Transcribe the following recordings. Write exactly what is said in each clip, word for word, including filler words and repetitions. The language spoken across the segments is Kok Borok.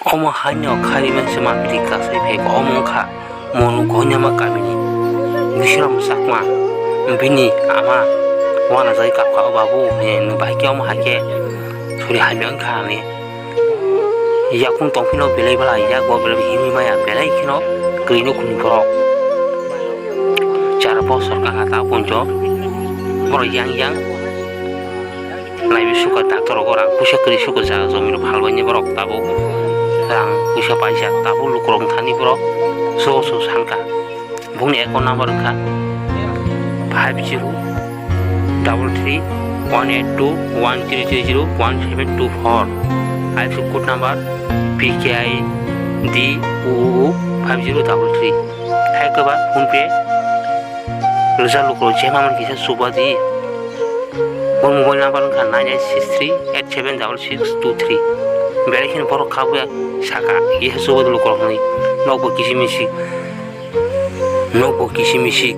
Omo haino khawi mani se mapili kasai phai ko, omo wngkha Monu Goinama kamini Bisram Chakma. Bini ama uanajagwi kapkha, "O babu, he, nwng bahai khe omo hai khe suri hamya wngkha," hinwi. Yakung tongphino belai belai, yak bo belai himwi maya, belai kheno kwrwi nukhungni borok. Char bosor kha ta punjo, borok yang yang. Naiwi sukha doctor rok, rang puisa kwrwi sukha, jaga jomino phalbaini borok tabuk rang puisa paijak, tabuk lukurok thani borok so so sankha. Bungni account number wngkha five zero double three one eight two one zero zero zero one seven two four. I F S C code number P K I D O O O five zero double three. Hai kwba PhonePe rwjak lukurok jema mani kisa chuba di. Bo mobile number wngkha nine eight six three eight seven double six two three. Belai kheno borok khabuya saka, ye chuba di lukurok hinwi. Nokbo kisi misi, nokbo kisi misi.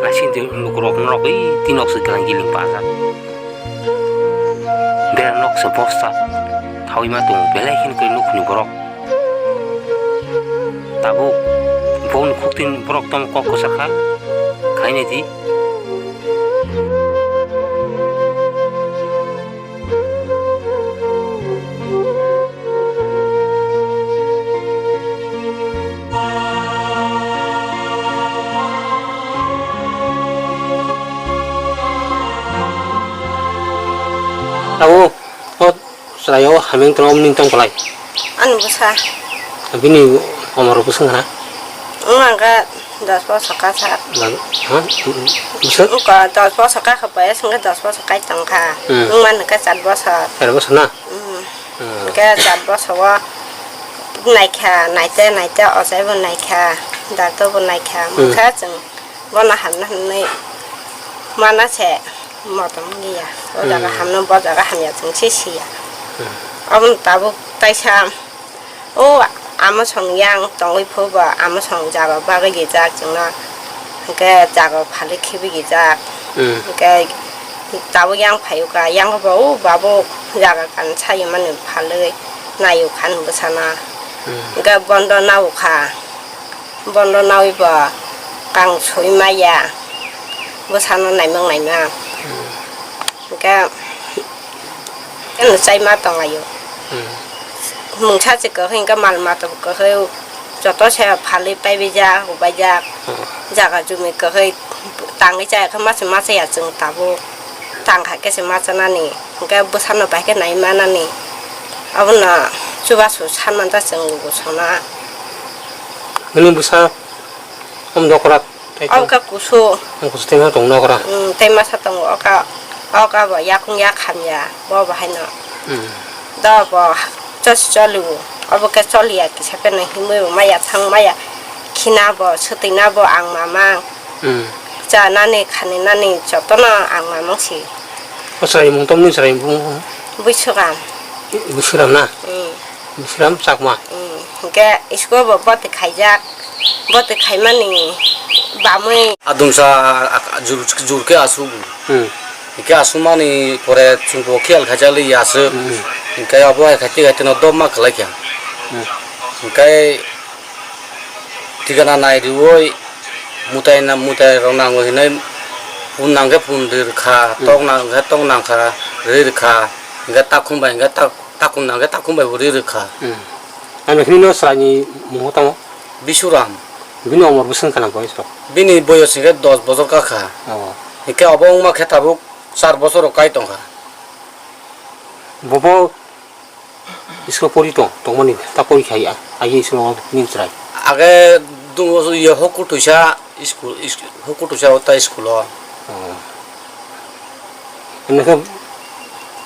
Asing de lukurok norok ui tinok se kelang giling pajak. Bera nok se bosta thawi ma tongo, belai kheno khe nukhungni borok. Tabuk bongni khuktin borok tamo kok kwchar kha, khaina di. Tabuk o chwraio hamya wng tongma nini tong kwlai? Ani bwsa. Bini omor bwswk wngkha na? Wng ang kha dos bosor ka sa. Ba-, ha? Bwswk? Wngkha dos bosor ka kha, boyas wngkha dos bosor kai tong kha. Hmm. Wng man hwnkhe char bosor. Char bosor na? Hmm. Hmm. Hwnkhe char bosor o naikha, naite naite ochai bo naikha, doctor bo naikha. Hmm. Wngkha chwng bono hamna hwnwi mana se motom wngya. O jaga Hmm. hamno, bo jaga hamya chwng se siya. Hmm. Obono tabuk taisa o amosong yang tongwi phubo amosong jaga bagwi rijak chwngno, hwnkhe jaga phalwi khibi rijak. Hmm. Hwnkhe tabuk yang phaio ka, yang bo o babuk jaga kan sayo mani phalwi naio khan bwsana. Hmm. Hwnkhe bondo nao kha. Bondo nawi bo kang soi maya, bwsano naimang naima. Hmm. Hwnkhe, eno chai ma tong laio. Hmm. Mungsa se kwkhwi hwnkhe mal mata bo kwkhwi joto se phalwi paibijak, hubaijak. Hmm. Jaga jumi kwkhwi tangwi chaya khe masa masa ya chwng tabuk. Tang kha khe se ma chanani, hwnkhe bwsano bai khe nai manani. Abono chubachu san manta chwng lugu sona. Nini bwsa om dokra tei Oka kusu. Kusu tei ma tong nokra. Mm, tei masa tongo oka, oka bo yakung yak hamya, bo bo haino. Hmm. Do bo chos cholu, obo khe choliya kisa khe no himwi bo maya thang maya. Khina bo, swtwi na bo ang mamang. Hmm. Cha nani, khani nani, jotono ang mamang si. O chwrai mung tongmani chwrai mung? Buisuram. Buisuram na? Hmm. Buisuram Chakma. Hmm. Hwnkhe school bo bwtwi khaijak. Bwtwi khaimani bamwi. Adumsa ak-, jur, jur khe asu. Hmm. Hwnkhe asumani pore chwngbo khiyal khaijak li aswk. Hmm. Hwnkhe abo hai khaite khaite no dopma khlai kha. Hmm. Hwnkhe Thikana nai riui mutai na, mutai rok nango hinui phun nang khe phun ri rwkha, hmm, tok nang khe tok nang kha ri rwkha, hingkhe takhum bai hingkhe tak-, takhum nang khe takhum bai bo ri rwkha. Hmm. Ano hinui no chwraini mungbo tamo? Bisuram. Bini omor bwswk wngkha na boyes rok? Bini boyes hingkhe dos bosor kakha. Oh. Hingkhe obo wngma khe tabuk char bosor rok kai tongkha. Bobo School pori tong, tongmani ta pori khai a, aye school o nini chwrai. Age dungo ye hokul tuisa school, is-, hokul tuisa o ta school o. Oh. Ene khe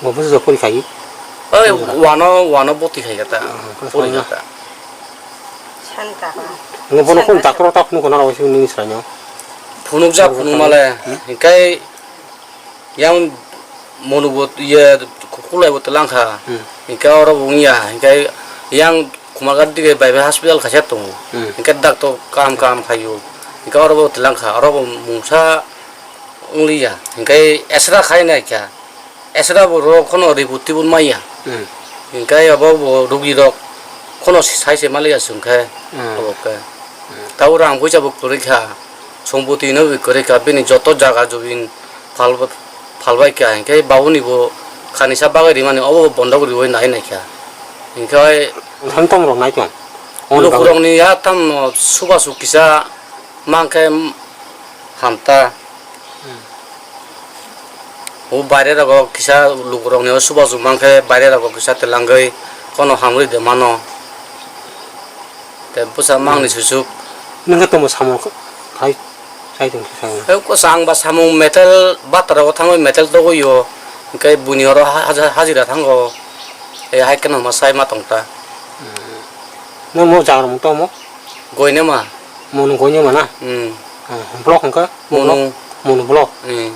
bo bujo pori khai? Oi, wano, wano boti khai ta. Oh, class pori one ta. Santa. Ngo bono kon doctor ta phunuk na rawa nini chwrai no. Phunuk ja phunuk male. Hmm? Hikai Yang monu bo ye kulai bo twlang kha. Hmm. Hinkhe oro bo wngya, hinkhe yang Kumarghat dige bai bai hospital kaisa tongo. Hmm. Hinkhe doctor kaham kaham phaio. Hinkhe oro bo twlang kha, oro bo mungsa wngliya. Hinkhe esra khai nai kha. Esra bo rok khono ribut tibut maya. Hmm. Hinkhe abo bo rugi rok Khono sai se maliya sung khe, hmm, obo khe. Hmm. Tabo rang puisa bo kwrwi kha, sompoti no bo kwrwi kha, bini joto jaga jobin phal, phalbai kha, hinkhe babuni bo khanisa bagwi rimani obo bo bondok riwi nai nai kha. Hinkhe oi tham tong rok nai tong. Lukurokni ya tamo subasu kisa mankhe hamta. Hmm. O baire rogo kisa lukurokni o subasu mankhe baire rogo kisa telangwi kono hamri de mano. Te bwsa mangni, hmm, susuk. Nungkhe tomo samung khai, khai tong khe samung. He kwchang ba samung metal batra o thangwi metal togwi o. Hinkhe buini oro ha-, haja-, hajira thango. E hai kheno ma sai ma tong ta. Hmm. Nang mo jaga mung tomo? Goinema. Mo nung Goinema na? Hmm. Hmm. Block hwnkha? Mo nung. Mo nung block. Hmm.